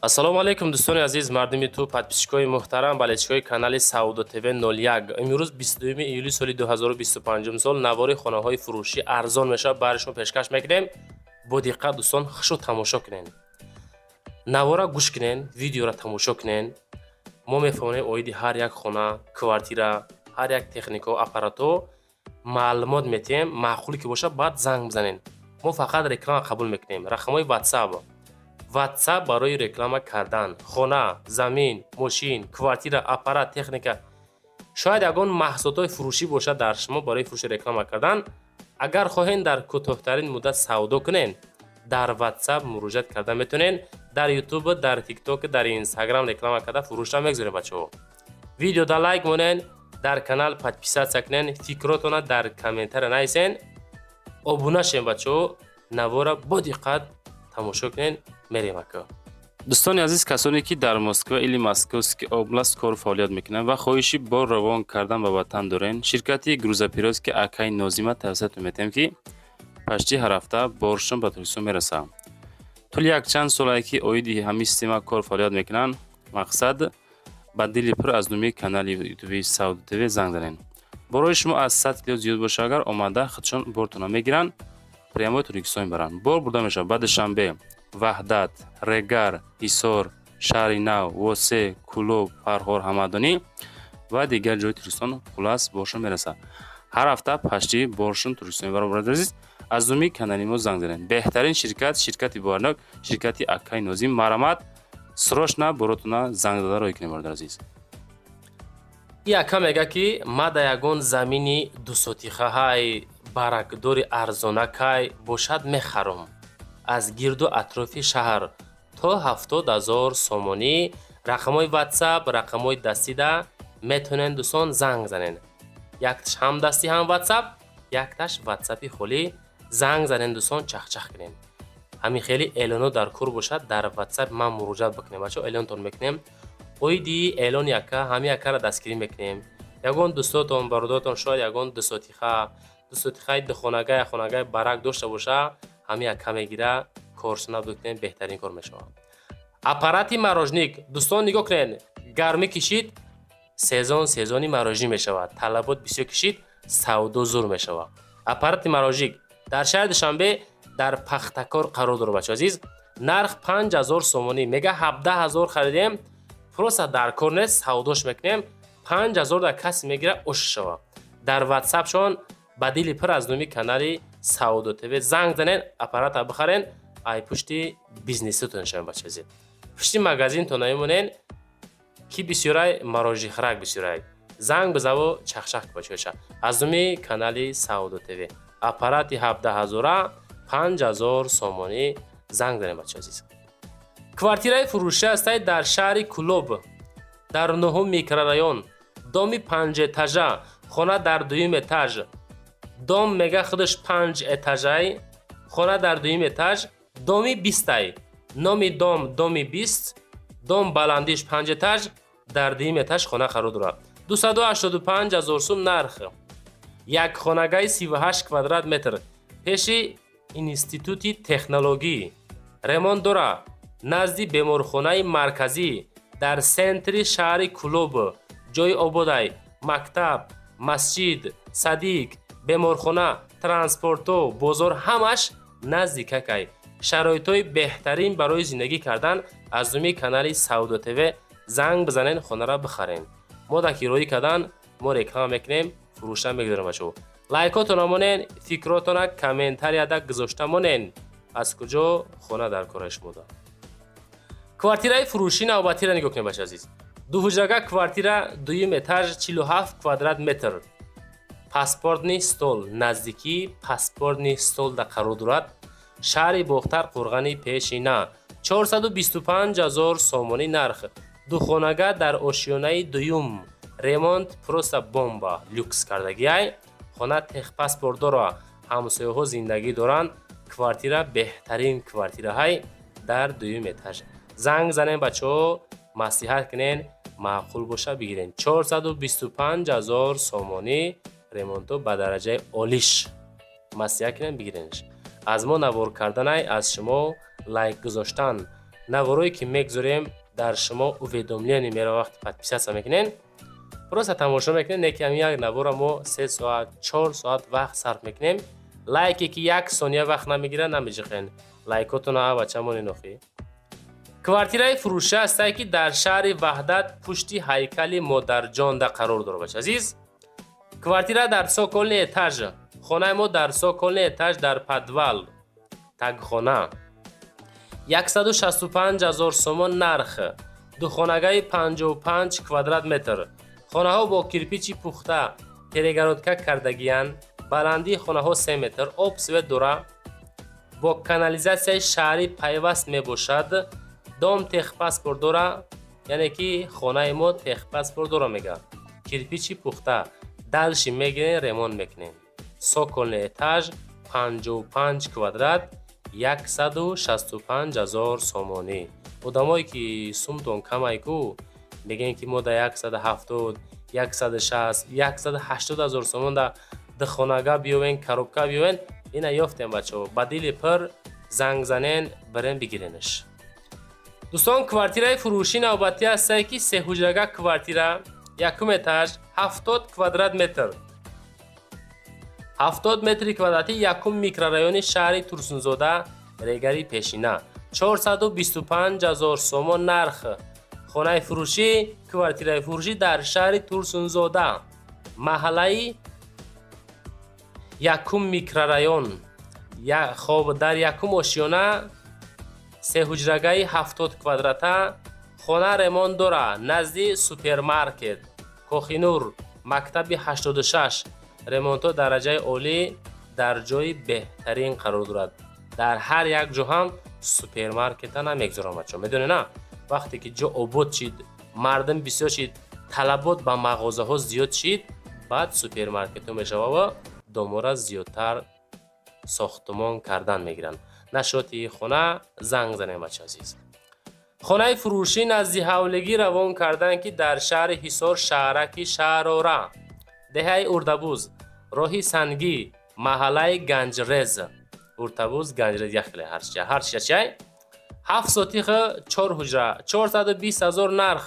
Ассалому алайкум, дӯстони азиз, мардуми ту, подписчикои муҳтарам, болельщикои канали Савдо ТВ 01. Имрӯз 22 июли соли 2025 сол навори хонаҳои фурӯшӣ арзон мешавад, барои шумо пешкаш мекунем. Бо диққат, дӯстон, хушу тамошо кунен, навора гӯш кунен, видеоро тамошо кунен. Мо мефаҳмонем оиди ҳар як хона, квартира, ҳар як технико, аппарато маълумот метиҳем. Маъқуле ки бошад, баъд занг бизанен. Мо фақат реклама қабул мекунем. Рақамҳои WhatsApp барои реклама кардан хона, замин, мошин, квартира, аппарат, техника, шояд ягон маҳсулотҳои фурӯшӣ бошад дар шумо, барои фурӯши реклама кардан. Агар хоҳем дар кӯтоҳтарин муддат савдо кунен, дар WhatsApp муроҷиат карда метавонен. Дар Ютуб, дар Тикток, дар Инстаграм реклама карда фурӯшра мегузорем. Бачаҳо, видеода лайк монен, дар канал подписаться кунен, фикротона дар комментария нависен, обуна шен. Бачаҳо, навора бо диққат тамошо кунен. Мерем, ака. Дӯстони азиз, касоне ки дар Москва или Московский область кору фаъолият мекунанд ва хоҳиши бор равон кардан ба ватан дорен, ширкати грузоперевозки акаи Нозима тавсиятон метиҳем, ки почти ҳар ҳафта боршон ба Тоҷикистон мерасад. Тӯли якчанд солае ки оиди ҳамин система кор фаъолият мекунанд. Мақсад, ба дили пур аз номи канали ютуби Савдо ТВ занг занед. Борои шумо аз 100 кило зиёд боша агар, омада худшон бортона мегиранд, прямой Тоҷикистон мебаранд. Бор бурда мешавад ба Душанбе, Ваҳдат, Регар, Ҳисор, Шаҳри Нав, Восе, Кӯлоб, Фархор, Ҳамадонӣ ва дигар ҷои Тоҷикистон. Хулас, боршон мерасад. Ҳар ҳафта почти боршон Тоҷикистон мебаранд. Бародари азиз, аз номи канали мо занг занед. Беҳтарин ширкат, ширкати боварнок, ширкати акаи Нозим. Марҳамат, срочно боротона занг зада роҳӣ кунед, бародари азиз. И ака мега, ки ма да ягон замини дусотихаҳай баракдори арзонакай бошад, мехарам. Аз гирду атрофи шаҳр то 70 000 сомонӣ. Рақамҳои WhatsApp, рақамҳои дастида метавонед, дӯстон, занг занед. Якташ ҳам дастӣ, ҳам WhatsApp, якташ WhatsApp-и холӣ. Занг занед, дӯстон, чахчах кунед. Ҳамин хеле эълонҳо дар кор бошад, дар WhatsApp ман муроҷиат бикунем. Бачаҳо, эълонтон мекунем. Оиди эълони ака, ҳамин акаро дастгирӣ мекунем. Ягон дӯстотон, бародаротон шояд ягон дусотиха, дусотихаи духонага, якхонагаи барак дошта боша, ҳамин ака мегира, коршона бикунем, беҳтарин кор мешавад. Аппарати мороженик, дӯстон, нигоҳ кунед. Гармӣ кишид, сезон сезони мороженик мешавад. Талабот бисёр кишид, савдо зур мешавад. Аппарати мороженик дар шаҳри Душанбе, дар Пахтакор қарор дорад. Бачо азиз, нарх 5000 сомонӣ мега. 17 000 харидем, просто дар кор нест, савдош мекунем. 5000 дар касе мегира, ош шава. Дар ватсапшон ба дили пур аз номи канали Савдо ТВ занг занен, аппарата бихарен, ай пушти бизнеситон шавен. Бачо азиз, пушти магазинтон намемонен, ки бисёрай морожихрак бисёрай. Занг бизаво, чахчах бачоша. Аз номи канали Савдо ТВ аппарати ҳабдаҳазора, 5000 сомонӣ. Занг занем, бачо азиз. Квартираи фурӯшӣ ҳастай дар шаҳри Кӯлоб, дар нуҳум микрорайон, доми панҷэтажа, хона дар дуюм этаж. Дом мега худаш панҷ этажай, хона дар дуюм этаж, доми бистай. Номи дом доми 20. Дом баландиш панҷ этаж, дар дуюм этаж хона қарор дорад. 285 000 сум нарх. Як хонагаи 38 квадрат метр, пеши институти технологӣ, ремонт дора, назди беморхонаи марказӣ, дар центри шаҳри Кӯлоб, ҷои ободай, мактаб, масҷид, садик, беморхона, транспорто, бозор ҳамаш наздикакай. Шароитҳои беҳтарин барои зиндагӣ кардан. Аз номи канали Савдо ТВ занг бизанен, хонара бихарен. Мо дар кироӣ кардан, мо реклама мекунем, фурӯшта мегузорем. Бачаҳо, лайкотона монен, фикротона комментарияда гузошта монен, аз куҷо хона дар кораи шумо да. Квартираи фурӯшӣ навбатиро нигоҳ кунем, бача азиз. Дуҳуҷрага квартира, дуюм этаж, 47 квадрат метр, паспортный стол, наздикии паспортный стол да қарор дорад. Шаҳри Бохтар, Қурғани Пешина, 425 000 сомонӣ нарх. Духонага дар ошёнаи дуюм, ремонт просто бомба, люкс кардагиай. Хона техпаспорт дора, ҳамсояҳо зиндагӣ доранд. Квартира беҳтарин квартираҳай, дар дуюм этаж. Занг занен, бачаҳо, маслиҳат кунен, маъқул боша, бигирен. 425 000 сомонӣ, ремонто ба дараҷаи олиш. Маслиҳат кунен, бигиренш. Аз мо навор карданай, аз шумо лайк гузоштан. Наворое ки мегзорем, дар шумо уведомление мера. Вақти подписаться мекунен, просто тамошо мекунем. Не ки ҳамин як навора мо 3 соат, 4 соат вақт сарф мекунем. Лайке ки як сония вақт намегирад, намеҷиқен лайкотона, бачамони нохӣ. Квартираи фурӯшӣ ҳастае, ки дар шаҳри Ваҳдат, пушти ҳайкали Модарҷонда қарор дорад. Бача азиз, квартира дар цокольный этаж. Хонаи мо дар цокольный этаж, дар подвал, тагхона. 165 000 сомон нарх. Духонагаи 55 квадрат метр. Хонаҳо бо кирпичи пухта, перегородка кардагиянд. Баландии хонаҳо 3 метр. Об, свет дора, бо канализатсияи шаҳрӣ пайваст мебошад. Дом техпаспорт дора, яъне ки хонаи мо техпаспорт дора, мега. Кирпичи пухта, дальше мегирем, ремонт мекунем. Цокольный этаж, 55 квадрат, 165 000 сомонӣ. Одамое ки сумтон камай ку, мегӯем, ки мо да 170, 160, 180 ҳазор сомон да духонага биёвен, коробка биёвен. Ина ёфтем, бачаҳо. Ба дили пир занг занен, бирен, бигиренаш. Дӯстон, квартираи фурӯшӣ навбатӣ ҳастае, ки сеҳуҷрага квартира, якум этаж, 70 квадрат метр, 70 метри квадратӣ, якум микрорайони шаҳри Турсунзода, Регари пешина. 425 ҳазор сомон нарх. Хонаи фурӯшӣ, квартираи фурӯшӣ дар шаҳри Турсунзода, маҳаллаи якум микрорайон. Хоб, дар якум ошёна, сеҳуҷрагаи 70 квадрата. Хона ремонт дора. Назди супермаркет Кохинур, мактаби 86. Ремонтҳо дараҷаи олӣ, дар ҷои беҳтарин қарор дорад. Дар ҳар як ҷо ҳам супермаркета намегзорам, бачо, медонед на? Вақте ки ҷо обод шид, мардум бисёр шид, талабот ба мағозаҳо зиёд шид, баъд супермаркетҳо мешава ва домора зиёдтар сохтумон кардан мегиранд. Нашоти хона занг занем, бача азиз. Хонаи фурӯшӣ назди ҳавлигӣ равон карданд, ки дар шаҳри Ҳисор, шаҳраки Шаҳрора, деҳаи Урдабуз, роҳи Сангӣ, маҳаллаи Ганҷрез. Уртабуз, Ганҷрез яхеле, ҳарчиачай. 7 сотиха, чор ҳуҷра, 420 000 нарх.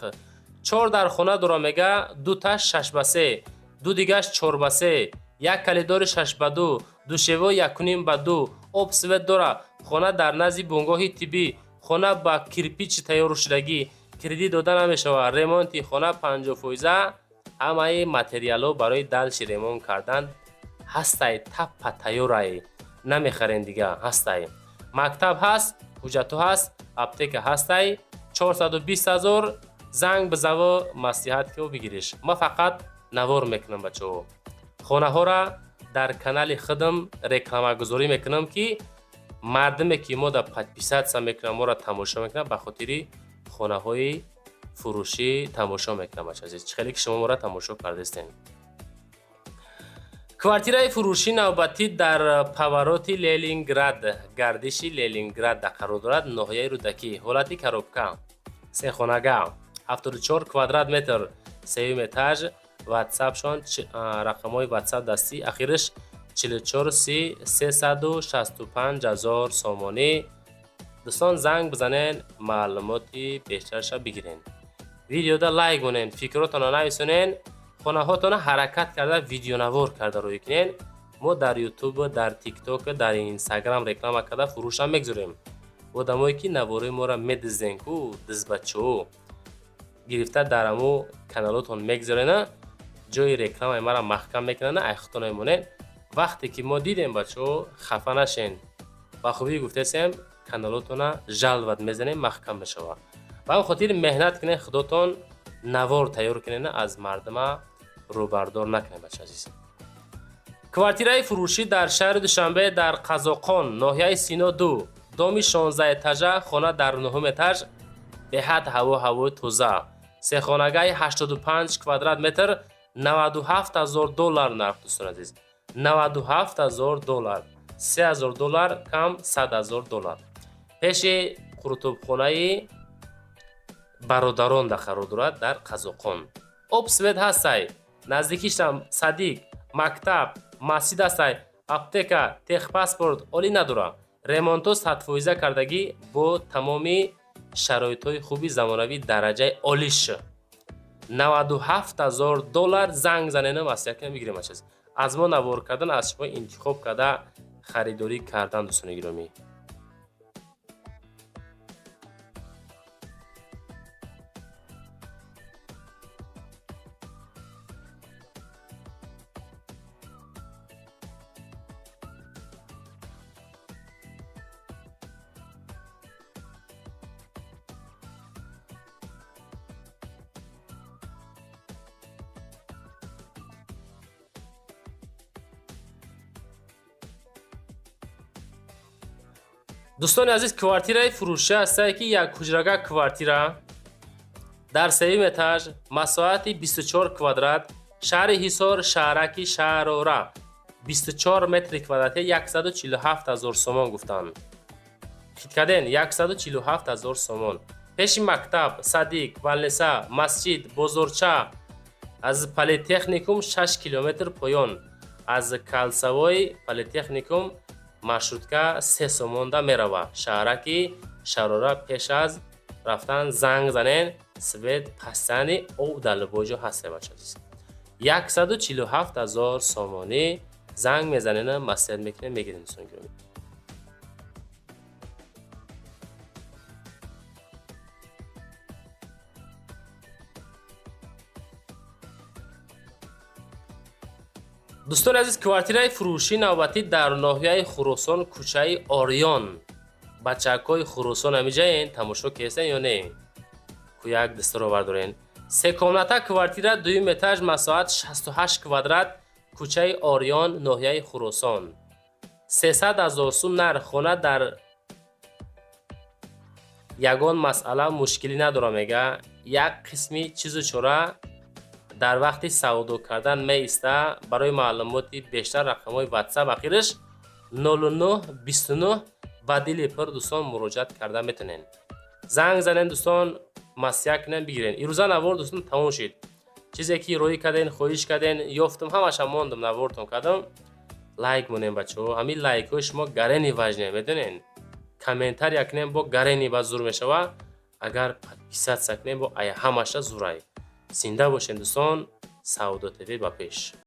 Чор дар хона дора, мега. Дуташ 6 ба 3, ду дигаш 4 ба 3, як калидори 6 ба 2, душевой 1,5 ба 2. Об, свет дора. Хона дар назди бунгоҳи тиббӣ. Хона ба кирпич тайёршудагӣ. Кредит дода намешавад. Ремонти хона 50%. Ҳамаи материалҳо барои дальше ремонт кардан ҳастай, таппа тайёрай, намехарен, дига ҳастай. Мактаб ҳаст, ҳуҷҷатҳо ҳаст, аптека ҳастай. 420 ҳазор. Занг бизаво, маслиҳат ки бигириш. Ма фақат навор мекунам, бачаҳо. Хонаҳоро дар канали худам рекламагузорӣ мекунам, ки мардуме ки мо да подписаться мекунам, моро тамошо мекунам, ба хотири хонаҳои фурӯшӣ тамошо мекунам. Бача азиз, чӣ хеле ки шумо моро тамошо кардастем. Квартираи фурӯшӣ навбатӣ дар повороти Ленинград, гардиши Ленинград қарор дорад, ноҳияи Рӯдакӣ. Ҳолати коробка, сехонага, 74 квадрат метр, сеюм этаж. Ватсапшон, рақамҳои ватсап дастӣ ахираш 44 30, 365 ҳазор сомонӣ. Дӯстон, занг бизанен, маълумоти бештарша бигирен. Видеода лайк монен, фикротонро нависонен. Хонаҳотонро ҳаракат карда, видеонавор карда рӯй кунен. Мо дар Ютуб, дар Тикток, дар Инстаграм реклама карда, фурӯшам мегзорем. Одамое ки наворои моро медизден ку, дизбачаҳо гирифта, дар аму каналотон мегзорена, ҷои рекламаи мара маҳкам мекунана, айхудтон мемонед. Вақте ки мо дидем, бачаҳо, хафа нашен. Ба хубӣ гуфтесем, каналотона жаловать мезанем, маҳкам мешавад. Ба ҳамин хотир меҳнат кунед худотон, навор тайёр кунед, аз мардума рӯбардор накунед, бача азиз. Квартираи фурӯшӣ дар шаҳри Душанбе, дар Қазоқон, ноҳияи Сино 2, доми 16 этажа. Хона дар нуҳум этаж, беҳад ҳаво, ҳавои тоза. Сехонагаи 85 квадрат метр, 97 ҳазор доллар нарх. Дӯстон азиз, 97 ҳазор доллар, 3 ҳазор доллар кам, 100 ҳазор доллар. Пеши қурутобхонаи Бародарон да қарор дорад, дар Қазоқон. Об, свет ҳастай. Наздикиштам садик, мактаб, масҷид ҳастай, аптека, техпаспорт олӣ надора. Ремонтҳо 100% кардагӣ, бо тамоми Шароитҳои хуби замонавӣ, дараҷаи олиш. 97 000 доллар. Занг занена, маслиҳат кунем, бигирем. Ачиз аз мо навор кардан, аз шумо интихоб карда, харидорӣ кардан, дӯстони гиромӣ. Дӯстони азиз, квартираи фурӯшӣ ҳастае, ки як ҳуҷрага квартира дар сеюм этаж, масоҳати 24 квадрат, шаҳри Ҳисор, шаҳраки Шаҳрора, 24 метри квадратӣ, 147 ҳазор сомон гуфтанд. Хиткаден, 147 ҳазор сомон. Пеши мактаб, садик, больница, масҷид, бозорча, аз политехникум 6 километр поён, аз кольцевой политехникум маршрутка 3 сомонда мерава. Шаҳраки Шарора. Пеш аз рафтан занг занен. Свет, пастани об дар любой ҷо ҳаст, бача азиз. 147 ҳазор сомонӣ. Занг мезанена, маслиҳат мекунем, мегирем, дӯстони гиромӣ. Дӯстони азиз, квартираи фурӯшии навбатӣ дар ноҳияи Хуросон, кӯчаи Ориён. Бачакҳои Хуросон ҳамиҷаен, тамошо кестен ё не? Кӯяк дастаро бардорен. Се комната квартира, дуюм этаж, масоҳат 68 квадрат, кӯчаи Ориён, ноҳияи Хуросон, 300 ҳазор сум нарх. Хона дар ягон масъала мушкилӣ надорам, мега, як қисми чизу чора дар вақти савдо кардан меиста. Барои маълумоти бештар рақамҳои WhatsApp ахираш 0929. Ба дили пур, дӯстон, муроҷиат карда метавонед. Занг занен, дӯстон, маслиҳат кунем, бигирен. Ирӯза навор, дӯстон, тамом шид. Чизе ки роӣ карден, хоҳиш карден, ёфтум, ҳамаша мондум, навортон кардам. Лайк монем, бачаҳо. Ҳамин лайкҳои шумо гарени важне, медонен. Комментария кунем, бо гарени ба зур мешава. Агар подписаться кунем, бо ая ҳамаша зурай. Зинда бошем, дӯстон. Савдо ТВ ба пеш.